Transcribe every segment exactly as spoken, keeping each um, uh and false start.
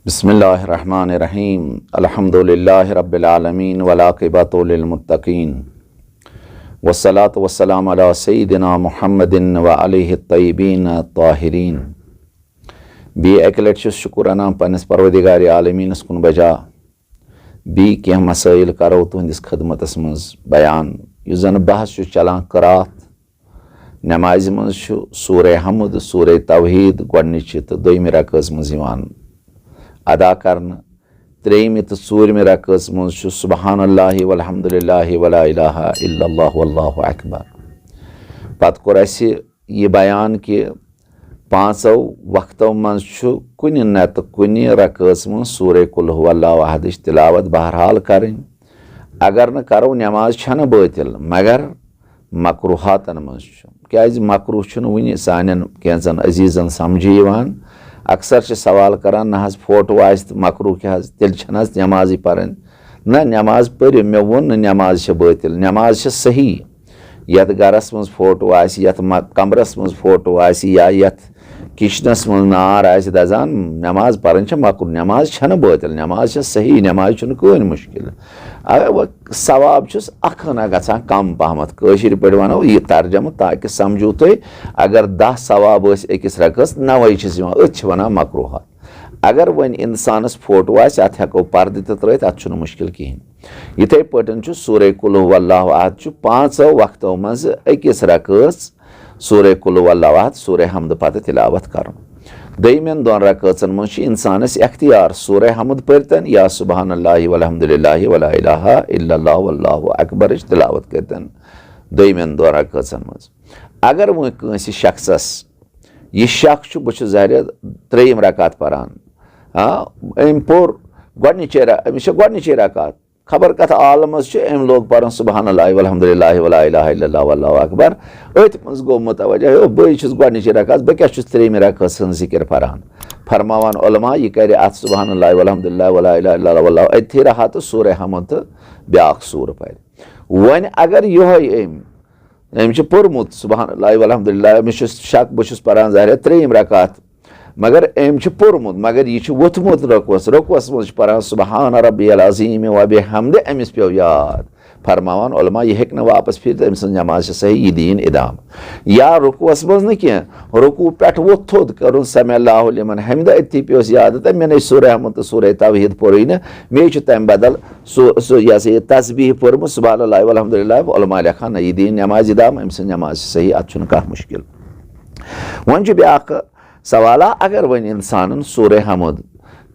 بسم اللہ الرحمن الرحیم۔ الحمد للہ رب العالمین والعاقبۃ للمتقین، والصلاۃ والسلام علی سیدنا محمد و آلہ الطیبین الطاہرین۔ بیٚیہِ اَکہِ لَٹہِ چھُس شُکُر اَنان پنٛنِس پروردگار عالمیٖنَس کُن بجا۔ بیٚیہِ کینٛہہ مسٲیِل کَرو تُہٕنٛدِس خدمتَس منٛز بیان، یُس زَن بحث چھُ چلان قرات نمازِ منٛز چھُ سورہ حمد، سورہ توحید گۄڈنِچہِ تہٕ دوٚیمہِ رکٲژ منٛز یِوان ادا کرنہٕ۔ ترٛیٚیِمہِ تہٕ ژوٗرِمہِ رکٲژ منٛز چھُ سبحان اللہ والحمد للہ ولا الہ الا اللہ واللہ اکبر۔ پتہٕ کوٚر اَسہِ یہِ بیان کہِ پانٛژو وقتو منٛز چھُ کُنہِ نتہٕ کُنہِ رکٲژ منٛز سورہ قل هو اللہ احدٕچ تلاوت بہرحال کرٕنۍ۔ اگر نہٕ کرو، نماز چھنہٕ بٲطِل، مگر مکروہاتن منٛز چھُ۔ کیازِ مکروہ چھُنہٕ وُنہِ سانٮ۪ن کینٛژن عزیزن سمجھِ یِوان۔ اکثر چھِ سوال کران، نہ حظ فوٹو آسہِ تہٕ مکروہ کیٛاہ حظ، تیٚلہِ چھنہٕ حظ نمازٕے پرٕنۍ؟ نہ، نماز پٔرِو، مےٚ ووٚن نہٕ نماز چھےٚ بٲطِل، نماز چھےٚ صحیح۔ یتھ گرس منٛز فوٹو آسہِ، یتھ م-، کمرس منٛز فوٹو آسہِ یا یتھ کچنس منٛز نار آسہِ دزان، نماز پرٕنۍ چھےٚ مکروہ، نماز چھنہٕ بٲطِل، نماز چھےٚ صحیح، نماز چھُنہٕ کٕہٕنۍ مشکل۔ اگر وۄنۍ ثواب چھُس اکھ ہنا گژھان کم پہمتھ، کٲشِر پٲٹھۍ ونو یہِ ترجمہٕ تاکہِ سمجھو تُہۍ، اگر دَہ ثواب ٲسۍ أکِس رکعس، نَوَے چھِس یِوان، أتھۍ چھِ ونان مکروہات۔ اگر وۄنۍ انسانس فوٹو آسہِ، اتھ ہٮ۪کو پردٕ تہِ ترٲیِتھ، اتھ چھُنہٕ مشکل کِہینۍ۔ یِتھے پٲٹھۍ چھُ سورہ قل هو اللہ احد چھُ پانٛژو وقتو منٛز أکِس رکعس سورہ قل هو اللہ احد، سورہ حمد پتہٕ تلاوت کرُن۔ دوٚیمٮ۪ن دۄن رکٲژن منٛز چھُ انسانس اختیار سورہ حمد پٔرتن یا سبحان اللہ والحمد للہ ولا الہ الا اللہ واللہ اکبرٕچ تلاوت کٔرتن دوٚیمٮ۪ن دۄن رکٲژن منٛز۔ اگر وۄنۍ کٲنٛسہِ شخصس یہِ شک چھُ، بہٕ چھُس ظاہرِ ترٛیٚیِم رکعت پران، آ، أمۍ پوٚر گۄڈنِچے ر-، أمِس چھےٚ گۄڈنِچے رکعت، خبر کتھ عالمس چھُ، أمۍ لوگ پرُن سبحان اللہ والحمد للہ ولا الہ الا اللہ واللہ اکبر۔ أتھۍ منٛز گوٚو متوجہ، ہے، بٕے چھُس گۄڈنِچہِ رکعت، بہٕ کیٛاہ چھُس ترٛیٚیِمہِ رکعت ہٕنٛز ذکر پران؟ فرماوان علماء، یہِ کرِ اتھ سبحان اللہ والحمد للہ ولا الہ الا اللہ واللہ أتھی رہا تہٕ سورہ حمد تہٕ بیاکھ سورہ پرِ۔ وۄنۍ اگر یِہوٚے أمۍ، أمۍ چھُ پوٚرمُت سبحان اللہ والحمد للہ، أمِس چھُ شک، بہٕ چھُس پران ظاہرِ ترٛیٚیِم رکعت، مگر أمۍ چھُ پوٚرمُت، مگر یہِ چھُ ووٚتھمُت رکوعس، رکوعس منٛز چھُ پران سبحان ربی العظیم و بحمدہ، أمِس پیوٚو یاد۔ فرماوان علماء، یہِ ہیٚکہِ نہٕ واپس پھِرِتھ، أمۍ سٕنٛز نماز چھِ صحیح، یہِ دِیِن ادامہٕ۔ یا رکوعس منٛز نہٕ کینٛہہ، رکوع پٮ۪ٹھ ووٚتھ تھوٚد، کٔرٕن سمع اللہ لمن حمدہ، أتھی پیوٚس یاد، تہٕ مےٚ نے سورہ حمد تہٕ سورہ توحید پوٚرُے نہٕ، مےٚ چھُ تمہِ بدل سُہ، سُہ، یہِ ہسا یہِ تسبیح پٔرمٕژ، سبحان اللہ والحمد للہ، علماء لیکھان، نہ، یہِ دِیِن نماز ادامہٕ، أمۍ سٕنٛز نماز چھِ صحیح، اتھ چھُنہٕ کانٛہہ مشکل۔ وۄنۍ چھُ بیٛاکھ سوالہ، اگر وۄنۍ انسانن سورہ حمد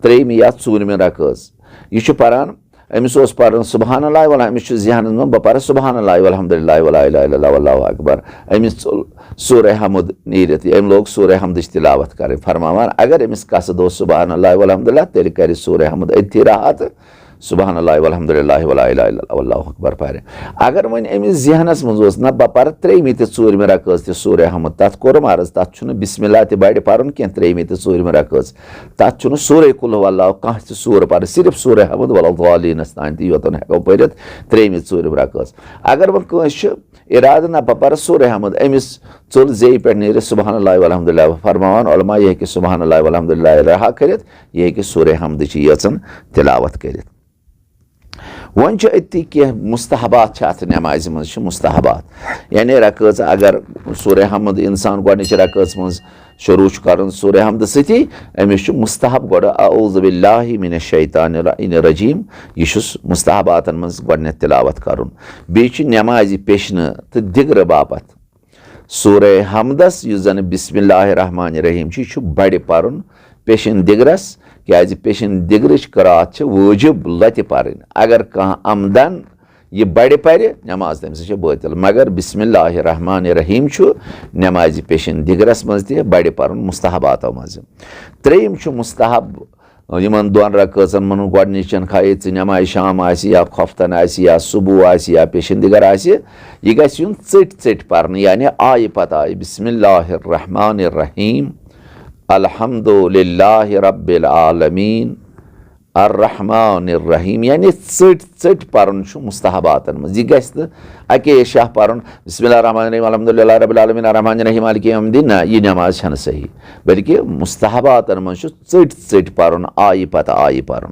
ترٛیٚیِمہِ یا ژوٗرِمہِ رکٲژ یہِ چھُ پران، أمِس اوس پرُن سبحان اللہ والحمد، أمِس چھُ ذہنس منٛز، بہٕ پرٕ سبحان اللہ والحمد للہ ولا الہ الا اللہ واللہ اکبر، أمِس ژوٚل سورہ حمد نیٖرِتھ، أمۍ لوگ سورہ حمدٕچ تلاوت کرٕنۍ۔ فرماوان، اگر أمِس قصد اوس سبحان اللہ والحمد للہ، تیٚلہِ کرِ سورہ حمد أتھی رہا تہٕ سبحان اللہ والحمد للہ ولا الہ الا اللہ واللہ اکبر پرِ۔ اگر وۄنۍ أمِس ذہنس منٛز اوس، نہ، بہٕ پرٕ ترٛیٚیِمہِ تہٕ ژوٗرِمہِ رکٲژ تہِ سورہ حمد، تتھ کوٚرُم عرض، تتھ چھُنہٕ بسم اللہ تہِ بڑِ پرُن کینٛہہ ترٛیٚیِمہِ تہٕ ژوٗرِمہِ رکٲژ، تتھ چھُنہٕ سورہ قل هو اللہ کانٛہہ تہِ سورہ پرٕنۍ، صرف سورہ حمد ولا الضالینس تام تہِ یوتن ہٮ۪کو پٔرِتھ ترٛیٚیِمہِ ژوٗرِمہِ رکٲژ۔ اگر وۄنۍ کٲنٛسہِ چھُ ارادٕ، نہ، بہٕ پرٕ سورہ حمد، أمِس ژوٚل زیٚیہِ پٮ۪ٹھ نیٖرِتھ سبحان اللہ والحمد للہ، فرماوان علماء، یہِ ہیٚکہِ سبحان اللہ والحمد للہ رہا کٔرِتھ، یہِ ہیٚکہِ سورہ حمدٕچہِ یٲژن تلاوت کٔرِتھ۔ وۄنۍ چھِ أتی کینٛہہ مستحبات چھِ اَتھ نٮ۪مازِ منٛز، چھِ مستحبات۔ یعنی رکٲژ اگر سورہ حمد اِنسان گۄڈنِچ رکٲژ منٛز شروٗع چھُ کَرُن سورہ حمدٕ سۭتی، أمِس چھُ مستحب گۄڈٕ اعوذ باللہ من الشیطان الرجیم، یہِ چھُس مستحباتَن منٛز گۄڈنٮ۪تھ تلاوت کَرُن۔ بیٚیہِ چھُ نٮ۪مازِ پیشنہٕ تہٕ دِگرٕ باپتھ سورہ حمدس، یُس زن بسم اللہ الرحمن الرحیم چھُ، یہِ چھُ بڑِ پرُن پیشن دِگرس، کیازِ پیشن دِگرٕچ قرات چھِ وٲجب لتہِ پرٕنۍ۔ اگر کانٛہہ عمدن یہِ بڑِ پرِ، نماز تٔمۍ سٕنٛز چھِ بٲطِل۔ مگر بسم اللہ الرحمن الرحیم چھُ نمازِ پیشن دِگرس منٛز تہِ بڑِ پرُن مستحباتو منٛزٕ۔ ترٛیٚیِم چھُ مستحب یِمن دۄن رکٲژن منٛز گۄڈنِچن، خواہ ژٕ نماز شام آسہِ یا خۄفتن آسہِ یا صبح آسہِ یا پیشن دِگر آسہِ، یہِ گژھِ یُن ژٔٹۍ ژٔٹۍ پرنہٕ، یعنی آیہِ پتہٕ آیہِ۔ بسم اللہ الرحمن الرحیم، الحمد للہ رب العالمین، الرحمن الرحیم، یعنی ژٔٹۍ ژٔٹۍ پرُن چھُ مستحباتن منٛز۔ یہِ گژھِ نہٕ اکے شاہ پرُن، بسم اللہ الرحمن الرحیم، الحمدللہ رب العالمین، الرحمن الرحیم، مالک یوم الدین۔ نہ، یہِ نماز چھنہٕ صحیح، بلکہِ مستحباتن منٛز چھُ ژٔٹۍ ژٔٹۍ پرُن، آیہِ پتہٕ آیہِ پرُن۔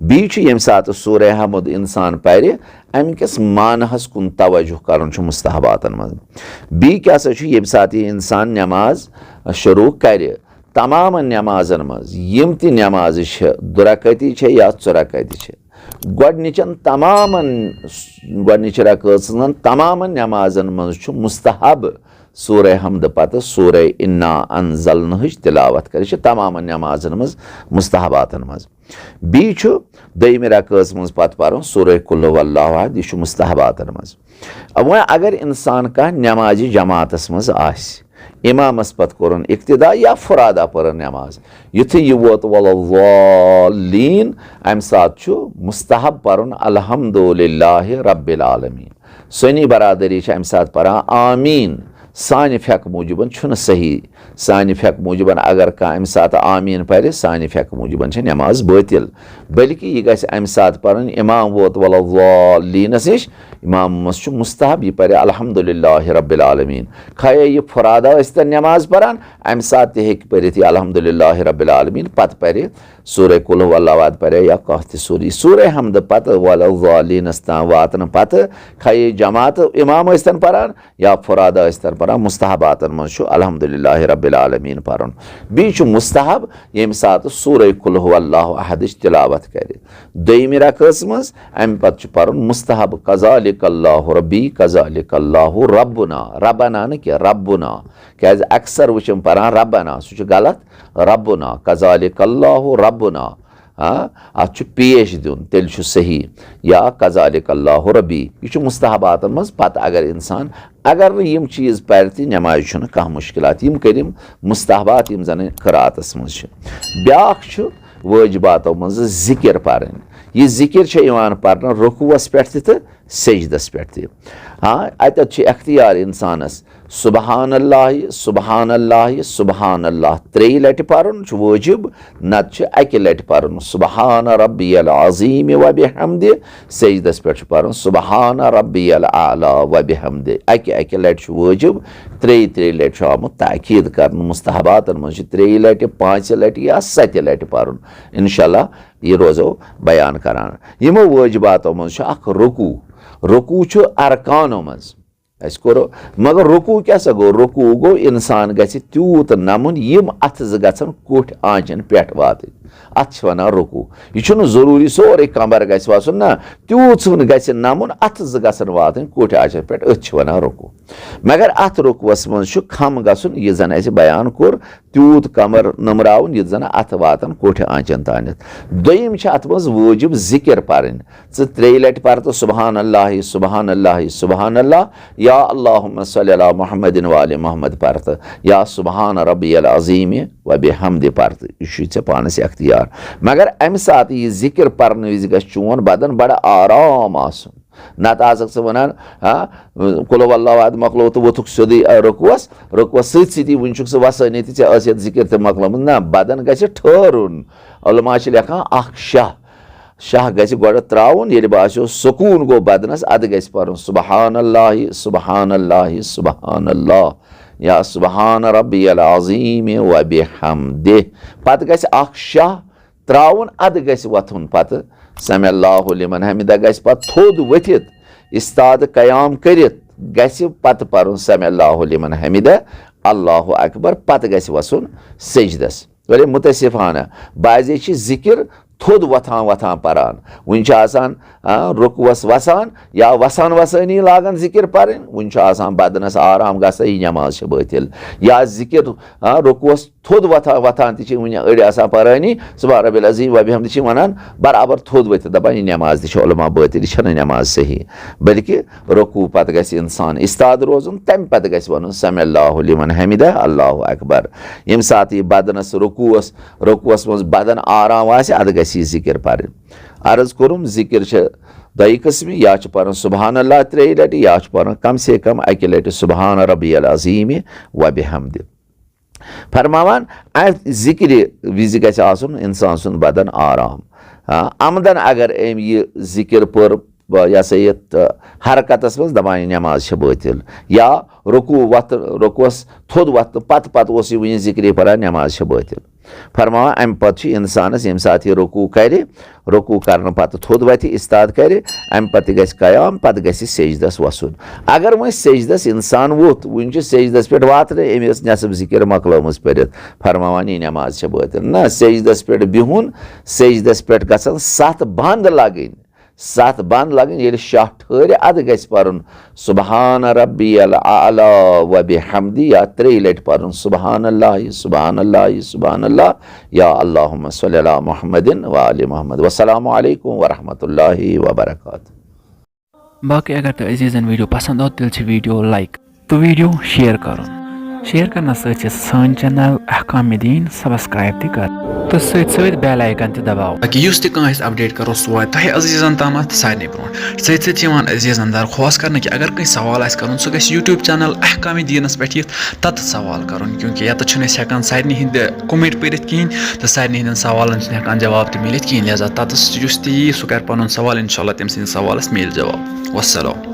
بیٚیہِ چھُ ییٚمہِ ساتہٕ سورہ حمد انسان پرِ، امہِ کِس معنہس کُن توجہ کرُن چھُ مستحباتن منٛز۔ بیٚیہِ کیٛاہ سا چھُ، ییٚمہِ ساتہٕ یہِ انسان نماز شروع کرِ، تمامن نمازن منٛز، یِم تہِ نمازٕ چھِ، دُرکٲتی چھِ یا ژُرکٲتی چھِ، گۄڈنِچن تمامن، گۄڈنِچہِ رکٲژن تمامن نمازن منٛز چھُ مستحب سورہ حمد پتہٕ سورہ انا انزلناہٕچ تلاوت کرٕنۍ۔ یہِ چھِ تمامن نمازن منٛز مستحباتن منٛز۔ بیٚیہِ چھُ دوٚیمہِ رکٲژ منٛز پتہٕ پرُن سورہ قل هو اللہ احد، یہِ چھُ مستحباتن منٛز۔ وۄنۍ اگر انسان کانٛہہ نمازِ جماعتس منٛز آسہِ، امامس پتہٕ کوٚرُن اقتدا یا فرادا پٔرٕن نماز، یُتھُے یہِ ووت ولضالین، امہِ ساتہٕ چھُ مستحب پرُن الحمدللہ رب العالمین۔ سنی برادری چھِ امہِ ساتہٕ پران آمین۔ سانہِ فقہ موٗجوٗبن چھُنہٕ صحیح، سانہِ فقہ موٗجوٗبن اگر کانٛہہ امہِ ساتہٕ آمین پرِ، سانہِ فقہ موٗجوٗبن چھِ نماز بٲطِل، بلکہِ یہِ گژھِ امہِ ساتہٕ پرٕنۍ، امام ووت ولضالینس نِش، امامس چھُ مستحب یہِ پرِ الحمدللہ رب العالمین۔ خواہ یہِ فرادا ٲسۍتن نماز پران، امہِ ساتہٕ تہِ ہیٚکہِ پٔرِتھ یہِ الحمدللہ رب العالمین، پتہٕ پرِ سورہ قل هو اللہ احد پرِ یا کانٛہہ تہِ سورہ۔ یہِ سورہ حمد پتہٕ ولضالینس تام واتنہٕ پتہٕ خواہ یہِ جماعت امام ٲسۍتن پران یا فرادا ٲسۍتن پران، مستحباتن منٛز چھُ الحمدللہ رب العالمین پرُن۔ بیٚیہِ چھُ مستحب ییٚمہِ ساتہٕ سورہ قل هو اللہ احدٕچ تلاوت کرِ۔ دوٚیمہِ رکٲژ منٛز امہِ پتہٕ چھُ پرُن مستحب کذالک اللہ ربی کذالک اللہ ربنا، ربنا نہٕ کینٛہہ، ربنا۔ کیازِ اکثر وٕچھم پران ربنا، سُہ چھُ غلط، ربنا، کذالک اللہ ربنا۔ آ، اتھ چھُ پیش دیُن، تیٚلہِ چھُ صحیح۔ یا کذالک اللہ ربی، یہِ چھُ مستحباتن منٛز۔ پتہٕ اگر انسان، اگر نہٕ یِم چیٖز پرِ تہِ، نمازِ چھُنہٕ کانٛہہ مُشکلات۔ یِم کٔرِم مستحبات، یِم زن قراتس منٛز چھِ۔ بیاکھ چھُ وٲجباتو منٛزٕ ذکر پرٕنۍ۔ یہِ ذکر چھےٚ یِوان پرنہٕ رکوعس پٮ۪ٹھ تہِ تہٕ سجدس پٮ۪ٹھ تہِ۔ ہاں، اتٮ۪تھ چھُ اختیار انسانس سبحان اللہ، سبحان اللہ، سبحان اللہ ترٛیٚیہِ لٹہِ پرُن چھُ وٲجب، نتہٕ چھُ اکہِ لٹہِ پرُن سبحان ربی العظیم و بحمدہ، سجدس پٮ۪ٹھ چھُ پرُن سبحان ربی الاعلی و بحمدہ۔ اکہِ اکہِ لٹہِ چھُ وٲجب، ترٛیٚیہِ ترٛیٚیہِ لٹہِ چھُ آمُت تاکید کرنہٕ۔ مستحباتن منٛز چھِ ترٛیٚیہِ لٹہِ، پانٛژِ لٹہِ یا ستہِ لٹہِ پرُن۔ انشاءاللہ یہِ روزو بیان کران۔ یِمو وٲجباتو منٛز چھُ اکھ رکوع۔ رکوع چھُ ارکانو منٛز۔ اسہِ کوٚر، مگر رکوع کیٛاہ سا گوٚو؟ رکوع گوٚو انسان گژھِ تیوٗت نمُن، یِم اتھٕ زٕ گژھن کوٚٹھۍ آنچن پٮ۪ٹھ واتٕنۍ۔ اتھ چھِ ونان رکوع۔ یہِ چھُنہٕ ضروٗری سورُے کمر گژھِ وسُن، نہ، تیوٗت سُہ گژھِ نمُن، اتھٕ زٕ گژھن واتٕنۍ کوٚٹھۍ آنچن پٮ۪ٹھ، أتھۍ چھِ ونان رکوع۔ مگر اتھ رکوعس منٛز چھُ کھم گژھُن، یہِ زن اسہِ بیان کوٚر، تیوٗت کمر نٔمراوُن، یُتھ زن اتھٕ واتن کوٚٹھۍ آنچن تانٮ۪تھ۔ دوٚیِم چھِ اتھ منٛز وٲجب ذکر پرٕنۍ۔ ژٕ ترٛیٚیہِ لٹہِ پر تہٕ سبحان اللہ، سبحان اللہ، سبحان اللہ، یا اللہم صلی علی محمد و آل محمد پر تہٕ یا سبحان ربی العظیم و بحمدہ پر تہٕ۔ یہِ چھُے ژےٚ پانس اختیار۔ مگر امہِ ساتہٕ یہِ ذکر پرنہٕ وِزِ گژھِ چون بدن بڑٕ آرام آسُن۔ نتہٕ آسکھ ژٕ ونان، ہاں، قل هو اللہ احد مۄکلو تہٕ ووٚتھُکھ سیوٚدُے، آ، رکوعس، رکوعس سۭتۍ سۭتی وُنہِ چھُکھ ژٕ وسٲنی تہٕ ژےٚ ٲس یتھ ذکر تہِ مۄکلٲمٕژ۔ نہ، بدن گژھِ ٹھہرُن۔ علماء چھِ لیکھان، اکھ شاہ، شاہ گژھِ گۄڈٕ ترٛاوُن، ییٚلہِ باسیو سکوٗن گوٚو بدنس، ادٕ گژھِ پرُن سبحان اللہ، سبحان اللہ، سبحان اللہ، یا سبحان ربی العظیم و بحمدہ۔ پتہٕ گژھِ اکھ شاہ ترٛاوُن، ادٕ گژھِ وۄتھُن پتہٕ سمع اللہ لمن حمدہ، گژھِ پتہٕ تھوٚد ؤتھِتھ استاد قیام کٔرِتھ گژھِ پتہٕ پرُن سمع اللہ لمن حمدہ، اللہ اکبر، پتہٕ گژھِ وسُن سجدس۔ ولے متاسفانہ بعضے چھِ ذکر تھوٚد وۄتھان وۄتھان پران، وُنہِ چھِ آسان، آ، رکوعس وسان یا وسان وسٲنی لاگان ذکر پرٕنۍ، وُنہِ چھُ آسان بدنس آرام گژھان، یہِ نماز چھِ بٲطل۔ یا ذکر، آ، رکوعس تھوٚد وۄتھان وۄتھان تہِ چھِ وٕنہِ أڑۍ آسان پرٲنی، سبحان ربی العظیم و بحمدہ چھِ وَنان، برابر تھوٚد ؤتھِتھ دَپان، یہِ نٮ۪ماز تہِ چھِ علماء بٲطِل، یہِ چھَنہٕ نٮ۪ماز صحیح۔ بلکہِ رکوع پتہٕ گژھِ اِنسان اِستاد روزُن، تَمہِ پتہٕ گژھِ وَنُن، سمع اللہ لمن حمدہ، اللہ اکبر۔ ییٚمہِ ساتہٕ یہِ بدنَس رکوعس، رکوعس منٛز بدن آرام آسہِ، اَدٕ گژھِ یہِ ذِکِر پَرٕنۍ۔ عرض کوٚرُم، ذِکِر چھِ دۄیہِ قٕسمہِ، یا چھُ پَرُن سبحان اللہ ترٛیٚیہِ لَٹہِ، یا چھُ پَرُن کم سے کم اَکہِ لَٹہِ سبحان ربی العظیم و بحمدہ۔ فرماوان، اَتھ ذِکرِ وِزِ گژھِ آسُن اِنسان سُنٛد بدن آرام۔ آ، عمدن اگر أمۍ یہِ ذِکِر پٔر، ب-، یہِ ہسا یہِ، تہٕ حرکتس منٛز دپان، یہِ نٮ۪ماز چھےٚ بٲطِل۔ یا رکوع وۄتھ-، رکوعس تھوٚد وۄتھنہٕ پتہٕ پتہٕ اوس یہِ وٕنہِ ذِکرِ پران، نٮ۪ماز چھےٚ بٲطِل۔ فرماوان، امہِ پتہٕ چھُ انسانس ییٚمہِ ساتہٕ یہِ رکوع کرِ، رکوع کرنہٕ پتہٕ تھوٚد وۄتھِ، استاد کرِ، امہِ پتہٕ گژھِ قیام، پتہٕ گژھِ سجدس وسُن۔ اگر وۄنۍ سجدس انسان ووٚتھ، وٕنہِ چھُ سجدس پٮ۪ٹھ واتنٕے، أمۍ ٲس نٮ۪صٕف ذِکِر مۄکلٲومٕژ پٔرِتھ، فرماوان، یہِ نٮ۪ماز چھےٚ بٲطِل۔ نہ، سجدس پٮ۪ٹھ بِہُن، سجدس پٮ۪ٹھ گژھن ستھ بند لگٕنۍ، ستھ بند لگٕنۍ۔ ییٚلہِ شاہ ٹھہرِ، ادٕ گژھِ پرُن، سبحان ربی الاعلی و بحمدی، یا ترٛیٚیہِ لٹہِ پرُن، سبحان اللہ، سبحان اللہ، سبحان اللہ، یا اللہم صلی علی محمد و آل محمد۔ والسلام علیکم ورحمۃ اللہ وبرکاتہ۔ باقٕے اگر تۄہہِ عزیزن ویڈیو پسند آو، تیٚلہِ چھِ ویڈیو لایک تہٕ ویڈیو شیئر کرُن۔ شیئر کرنس سۭتۍ چھِ سٲنۍ چینل احکام دین سبسکرائب تہِ کر تہٕ سۭتۍ سۭتۍ بیل آئیکن تہِ دباو۔ تاکہ یُس تہِ کانٛہہ أسۍ اپڈیٹ کرو، سُہ واتہِ تۄہہِ عزیزن تامتھ سارنٕے برونٛٹھ۔ سۭتۍ سۭتۍ چھِ یِوان عزیزن درخواست کرنہٕ کہِ اگر کٲنٛسہِ سوال آسہِ کرُن، سُہ گژھِ یوٹیوب چینل احکام دینس پٮ۪ٹھ یِتھ، تتتھ سوال کرُن، کیونکہ یتتھ چھِنہٕ أسۍ ہٮ۪کان سارنٕے ہٕنٛدۍ کومنٹ پٔرِتھ کِہیٖنۍ تہٕ سارنٕے ہٕنٛدٮ۪ن سوالن چھِنہٕ ہٮ۪کان جواب تہِ مِلِتھ کِہیٖنۍ۔ لہذا تتتھ یُس تہِ یی، سُہ کرِ پنُن سوال، انشاءاللہ تٔمۍ سٕنٛدِس سوالس مِلہِ جواب۔ والسلام۔